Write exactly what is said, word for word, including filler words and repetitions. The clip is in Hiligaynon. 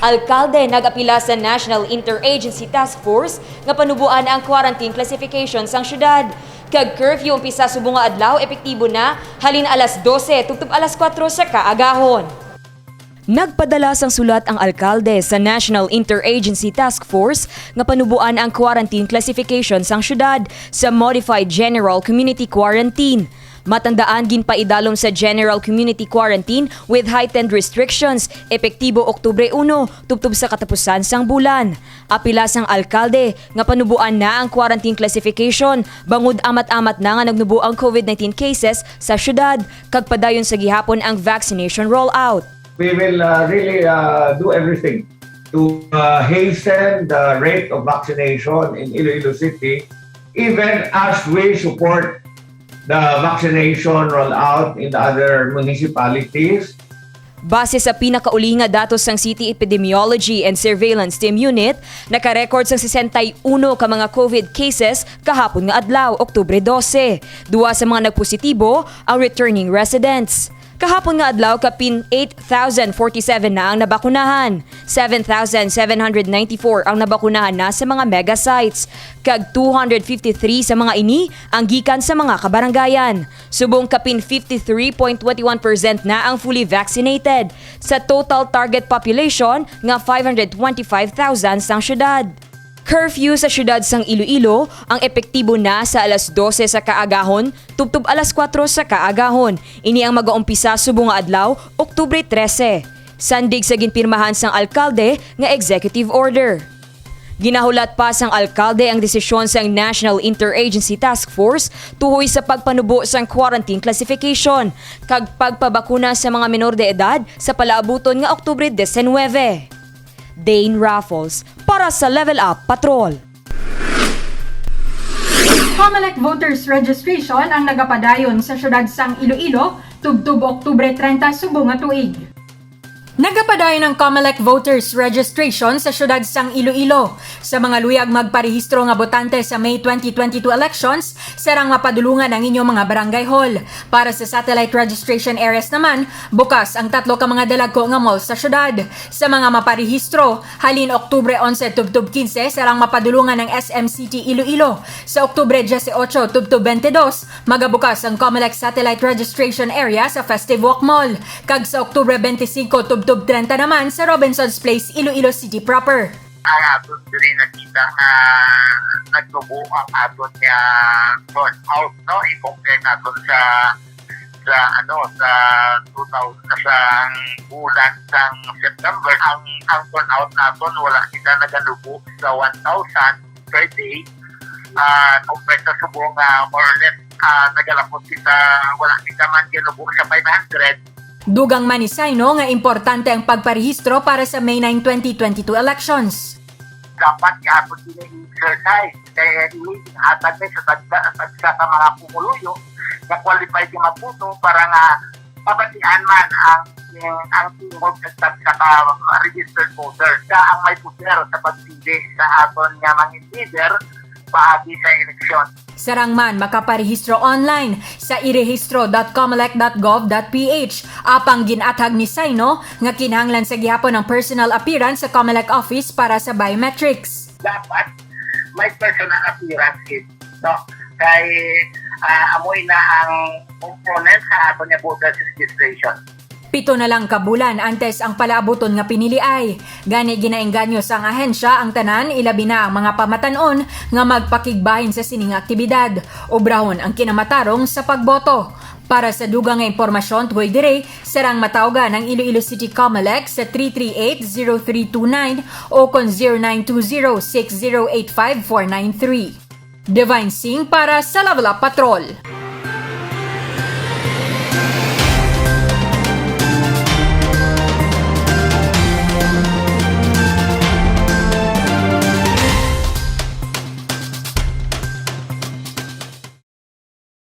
Alkalde nag-apila sa National Interagency Task Force nga panuboan ang quarantine classification sang syudad. Kag curfew umpisa subong nga adlaw epektibo na halin alas dose tubtob alas kuwatro sa kaagahon. Nagpadala sang sulat ang alkalde sa National Interagency Task Force nga panuboan ang quarantine classification sang syudad sa Modified General Community Quarantine. Matandaan, ginpaidalom sa General Community Quarantine with heightened restrictions, epektibo Oktubre uno, tubtob sa katapusan sang bulan. Apila sang alkalde nga panuboan na ang quarantine classification bangod amat-amat na nga nagnubo ang COVID nineteen cases sa syudad, kag padayon sa gihapon ang vaccination rollout. We will uh, really uh, do everything to uh, hasten the rate of vaccination in Iloilo City, even as we support the vaccination rollout in the other municipalities. Base sa pinakauli nga datos sang City Epidemiology and Surveillance Team Unit, naka-record sang sesenta y uno ka mga COVID cases kahapon nga adlaw, Oktubre dose. Duha sa mga nagpositibo ang returning residents. Kahapon nga adlaw, kapin eight thousand forty-seven na ang nabakunahan, seven thousand seven hundred ninety-four ang nabakunahan na sa mga mega sites, kag two hundred fifty-three sa mga ini ang gikan sa mga kabarangayan. Subong, kapin fifty-three point twenty-one percent na ang fully vaccinated sa total target population nga five hundred twenty-five thousand sang syudad. Curfew sa syudad sang Iloilo ang epektibo na sa alas dose sa kaagahon tubtob alas kuwatro sa kaagahon. Ini ang magaumpisa subong nga adlaw, Oktubre trese, sandig sa ginpirmahan sang alkalde nga executive order. Ginahulat pa sang alkalde ang desisyon sang National Interagency Task Force tuhoy sa pagpanubo sang quarantine classification kag pagpabakuna sa mga menor de edad sa palaabuton nga Oktubre diecinuebe. Dane Raffles para sa Level Up Patrol. Comelec voters registration ang nagapadayon sa siyudad sang Iloilo tubtob Oktubre treinta subong nga tuig. Nagapadayon ang Comelec voters registration sa siyudad sang Iloilo. Sa mga luyag magparehistro nga botante sa May twenty twenty-two elections, sarang mapadulungan ang inyong mga barangay hall. Para sa satellite registration areas naman, bukas ang tatlo ka mga dalagko nga mall sa siyudad. Sa mga maparehistro, halin Oktubre onse tubtob kinse, sarang mapadulungan ang S M City Iloilo. Sa Oktubre dieciocho tubtob twenty-dos, magabukas ang Comelec Satellite Registration Area sa Festive Walk Mall, kag sa Oktubre twenty-five tubtob treinta naman sa Robinsons Place, Iloilo City proper. Ang aton diri nakita nga nagtubo ang aton nga turnout, no? I-compare naton sa, sa, ano, sa two thousand, sa bulan sang September, ang, ang turnout naton wala kita naganubo sa one thousand per day. Ah, compare sa subong nga more or less, ah, nagalapot kita, wala kita man ganubo sa five hundred. Dugang man ni Saino nga importante ang pagparehistro para sa May nine, twenty twenty-two elections. Dapat nga ato sila i-exercise. Kaya ini, hatag na sa tagsa, tagsa ka mga pumuluyo nga qualified nga magboto para nga mabatian man ang, ang tingog sa tagsa ka registered voters. Siya ang may poder sa pagpili sa aton nga mga leader paagi sa eleksyon. Sarang man makaparehistro online sa irehistro dot comelec dot gov dot ph. Apang gin-athag ni Saino nga kinahanglan sa gihapon ang personal appearance sa Comelec office para sa biometrics. Dapat may personal appearance, no? Kay, ah, amoy na ang component sa aton nga voters registration. Pito na lang ka bulan antes ang palaabuton nga piniliay. Gani, ginaengganyo sang ahensya ang tanan, ilabi na ang mga pamatan-on nga magpakigbahin sa sining aktibidad. Obrahon ang kinamatarong sa pagboto. Para sa dugang nga impormasyon tuhoy diri, sarang matawgan ang Iloilo City Comelec sa three three eight zero three two nine o kon zero nine two zero six zero eight five four nine three. Divine Singh para sa Level Up Patrol.